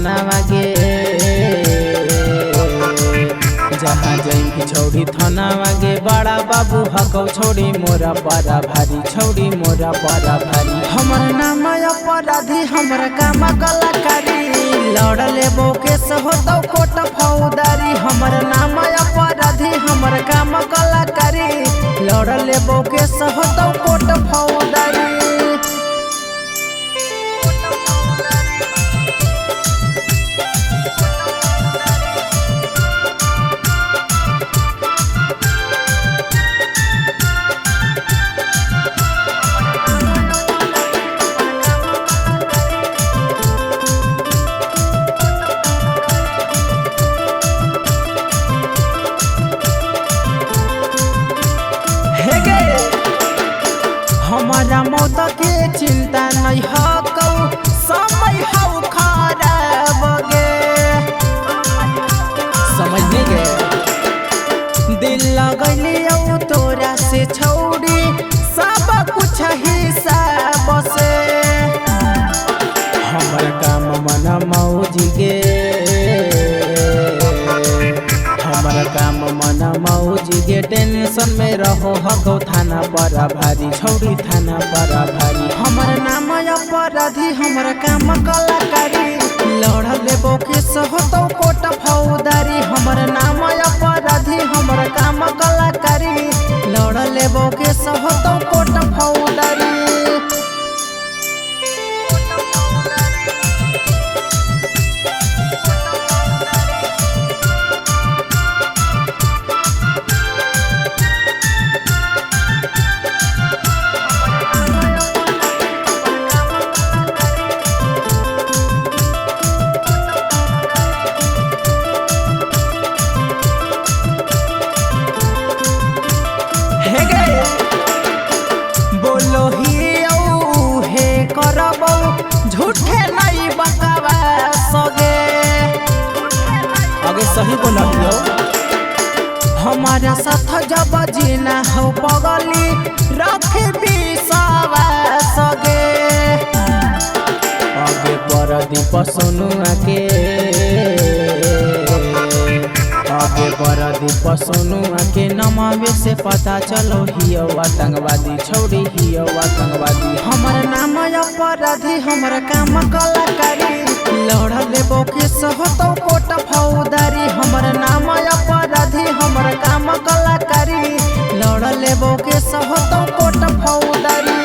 थाना वागे, जहाँ जइबी छौड़ी थाना वागे, बड़ा बाबू हकौ छौड़ी मोरा पारा भारी, छौड़ी मोरा पारा भारी। हमर नाम अपराधी हमर काम कलाकारी, लड़ लेबो केस होतौ कोट फौदारी। हमर नाम अपराधी हमर काम कलाकारी, लड़ लेबो केस होतौ कोट फौदारी। हमारा मौत के चिंता नहीं हकौ, समय हौ खराब गे, समझ नहीं गए। दिल लगलियौ तोरा से छौड़ी, सब कुछ हिसाब से। हमर काम मन मौज गे, हमर काम मन मौज गे, टेंशन में रहो हकौ थाना पर भारी, छौड़ी थाना पर भारी। हमर नाम अपराधी हमर काम कलाकारी, लड़ लेबो केस होतौ कोट फौदारी। हमर नाम अपराधी हमर काम कलाकारी, लड़ लेबो केस होतौ कोट फौदारी। बोलो ही औ हे करबौ झूठे नहीं बकवा सगे, आगे सही बोला हियो। हमारा साथ जब जीना हो पगली रख विश्वास सगे, आगे परदीप सोनू आके, आगे परदीप सोनू आके नमावे से पता चलो हियो आतंकवादी, छौड़ी हियो आतंकवादी। हमर नाम अपराधी हमर काम कलाकारी, लड़ लेबो केस होतौ कोट फौदारी। हमर नाम अपराधी हमर काम कलाकारी, लड़ लेबो केस होतौ कोट फौदारी।